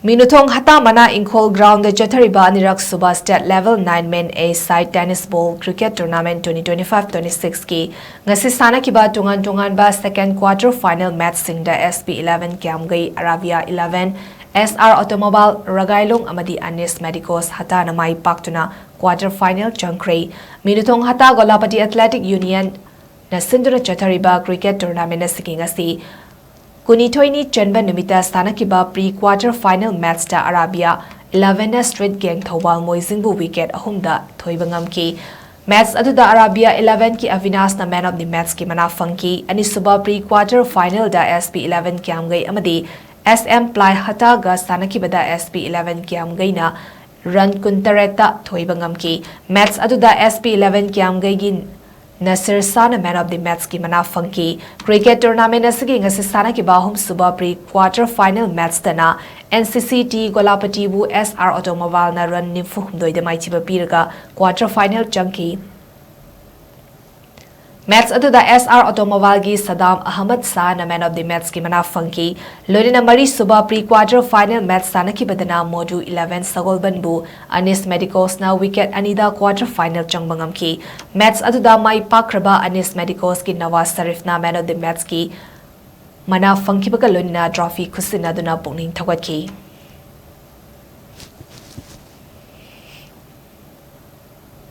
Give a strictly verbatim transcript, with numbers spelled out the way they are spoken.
ꯃꯤꯅꯨꯊꯣꯡ ꯍꯇꯥ ꯃꯅꯥ ꯏꯪꯈꯣꯜ ꯒ꯭ꯔꯥꯎꯟꯗ ꯆꯠꯊꯔꯤꯕ ꯑꯅꯤꯔꯛ ꯁꯨꯕ state level nine men a side tennis ball cricket tournament twenty twenty five twenty ꯁꯤꯛꯁꯀꯤ ꯉꯁꯤ ꯁꯥꯟꯅꯈꯤꯕ ꯇꯣꯉꯥꯟ ꯇꯣꯉꯥꯟꯕ ꯁꯦꯀꯦꯟ ꯀ꯭ꯋꯥꯔꯇꯔ ꯐꯥꯏꯅꯦꯜ ꯃꯦꯠꯆꯁꯤꯡꯗ S P eleven Kyamgei Arabia eleven, S R automobile Ragailong ꯑꯃꯗꯤ ꯑꯅꯤꯁ ꯃꯦꯗꯤꯀꯣꯁ ꯍꯇꯥꯅ ꯃꯥꯏ ꯄꯥꯛꯇꯨꯅ ꯀ꯭ꯋꯥꯔꯇꯔ ꯐꯥꯏꯅꯦꯜ ꯆꯪꯈ꯭ꯔꯦ꯫ ꯃꯤꯅꯨꯊꯣꯡ ꯍꯇꯥ ꯒꯣꯂꯥꯄꯇꯤ ꯑꯦꯊꯂꯦꯇꯤꯛ ꯌꯨꯅꯤꯌꯟꯅ ꯁꯤꯟꯗꯨꯅ ꯆꯠꯊꯔꯤꯕ ꯀ꯭ꯔꯤꯀꯦꯠ ꯇꯣꯔꯅꯥꯃꯦꯟꯠ ꯑꯁꯤꯒꯤ ꯉꯁꯤ ꯀꯨꯟꯅꯤꯊꯣꯏꯅꯤ ꯆꯟꯕ ꯅꯨꯃꯤꯠꯇ ꯁꯥꯟꯅꯈꯤꯕ ꯄ꯭ꯔꯤ ꯀ꯭ꯋꯥꯔꯇꯔ ꯐꯥꯏꯅꯦꯜ ꯃꯦꯠꯆꯇ ꯑꯔꯥꯕꯤꯌꯥ ꯏꯂꯦꯚꯦꯟꯅ ꯁ꯭ꯇ꯭ꯔꯤꯠ ꯒꯦꯡ ꯊꯧꯕꯥꯜ ꯃꯣꯏꯖꯤꯡꯕꯨ ꯋꯤꯀꯦꯠ ꯑꯍꯨꯝꯗ ꯊꯣꯏꯕ ꯉꯝꯈꯤ꯫ ꯃꯦꯠꯆ ꯑꯗꯨꯗ ꯑꯔꯥꯕꯤꯌꯥ ꯏꯂꯦꯚꯦꯟꯒꯤ ꯑꯕꯤꯅꯥꯁꯅ ꯃꯦꯟ ꯑꯣꯐ ꯗꯤ ꯃꯦꯠꯆꯀꯤ ꯃꯅꯥ ꯐꯪꯈꯤ꯫ ꯑꯅꯤꯁꯨꯕ ꯄ꯭ꯔꯤ ꯀ꯭ꯋꯥꯔꯇꯔ ꯐꯥꯏꯅꯦꯜꯗ ꯑꯦꯁ ꯄꯤ ꯏꯂꯦꯚꯦꯟ ꯀ꯭ꯌꯥꯝꯒꯩ ꯑꯃꯗꯤ ꯑꯦꯁ ꯑꯦꯝ ꯄ꯭ꯂꯥꯏ ꯍꯇꯥꯒ ꯁꯥꯟꯅꯈꯤꯕꯗ ꯑꯦꯁ ꯄꯤ ꯏꯂꯦꯚꯦꯟ ꯀ꯭ꯌꯥꯝꯒꯩꯅ ꯔꯟ ꯀꯨꯟꯇꯔꯦꯠꯇ ꯊꯣꯏꯕ ꯉꯝꯈꯤ꯫ ꯃꯦꯠꯆ ꯑꯗꯨꯗ ꯑꯦꯁ ꯄꯤ ꯏꯂꯦꯚꯦꯟ ꯀ꯭ꯌꯥꯝꯒꯩꯒꯤ ꯅꯁꯤꯔ ꯁꯥꯅ ꯃꯦꯟ ꯑꯣꯐ ꯗꯤ ꯃꯦꯠꯆꯀꯤ ꯃꯅꯥ ꯐꯪꯈꯤ꯫ ꯀ꯭ꯔꯤꯀꯦꯠ ꯇꯣꯔꯅꯥꯃꯦꯟꯠ ꯑꯁꯤꯒꯤ ꯉꯁꯤ ꯁꯥꯟꯅꯈꯤꯕ ꯑꯍꯨꯝꯁꯨꯕ ꯄ꯭ꯔꯤ ꯀ꯭ꯋꯥꯔꯇꯔ ꯐꯥꯏꯅꯦꯜ ꯃꯦꯠꯆꯇꯅ ꯑꯦꯟ ꯁꯤ ꯁꯤ ꯇꯤ ꯒꯣꯂꯥꯄꯇꯤꯕꯨ ꯑꯦꯁ ꯑꯥꯔ ꯑꯣꯇꯣꯃꯣꯕꯥꯏꯜꯅ ꯔꯟ ꯅꯤꯐꯨ ꯍꯨꯝꯗꯣꯏꯗ ꯃꯥꯏꯊꯤꯕ ꯄꯤꯔꯒ ꯀ꯭ꯋꯥꯔꯇꯔ ꯐꯥꯏꯅꯦꯜ ꯆꯪꯈꯤ꯫ ꯃꯦꯠꯆ ꯑꯗꯨꯗ ꯑꯦꯁ ꯑꯥꯔ ꯑꯣꯇꯣꯃꯣꯕꯥꯏꯜꯒꯤ ꯁꯗꯥꯝ ꯑꯍꯃꯗ ꯁꯥꯅ ꯃꯦꯟ ꯑꯣꯐ ꯗꯤ ꯃꯦꯠꯆꯀꯤ ꯃꯅꯥ ꯐꯪꯈꯤ꯫ ꯂꯣꯏꯅꯅ ꯃꯔꯤꯁꯨꯕ ꯄ꯭ꯔꯤ ꯀ꯭ꯋꯥꯔꯇꯔ ꯐꯥꯏꯅꯦꯜ ꯃꯦꯠꯆ ꯁꯥꯟꯅꯈꯤꯕꯗꯅ ꯃꯣꯗꯨ ꯏꯂꯦꯚꯦꯟ ꯁꯒꯣꯜꯕꯟꯕꯨ ꯑꯅꯤꯁ ꯃꯦꯗꯤꯀꯣꯁꯅ ꯋꯤꯀꯦꯠ ꯑꯅꯤꯗ ꯀ꯭ꯋꯥꯔꯇꯔ ꯐꯥꯏꯅꯦꯜ ꯆꯪꯕ ꯉꯝꯈꯤ꯫ ꯃꯦꯠꯆ ꯑꯗꯨꯗ ꯃꯥꯏ ꯄꯥꯛꯈ꯭ꯔꯕ ꯑꯅꯤꯁ ꯃꯦꯗꯤꯀꯣꯁꯀꯤ ꯅꯋꯥꯖ ꯁꯔꯤꯐꯅ ꯃꯦꯟ ꯑꯣꯐ ꯗꯤ ꯃꯦꯠꯆꯀꯤ ꯃꯅꯥ ꯐꯪꯈꯤꯕꯒ ꯂꯣꯏꯅꯅ ꯇ꯭ꯔꯣꯐꯤ ꯈꯨꯠꯁꯤꯟꯅꯗꯨꯅ ꯄꯨꯛꯅꯤꯡ ꯊꯧꯒꯠꯈꯤ꯫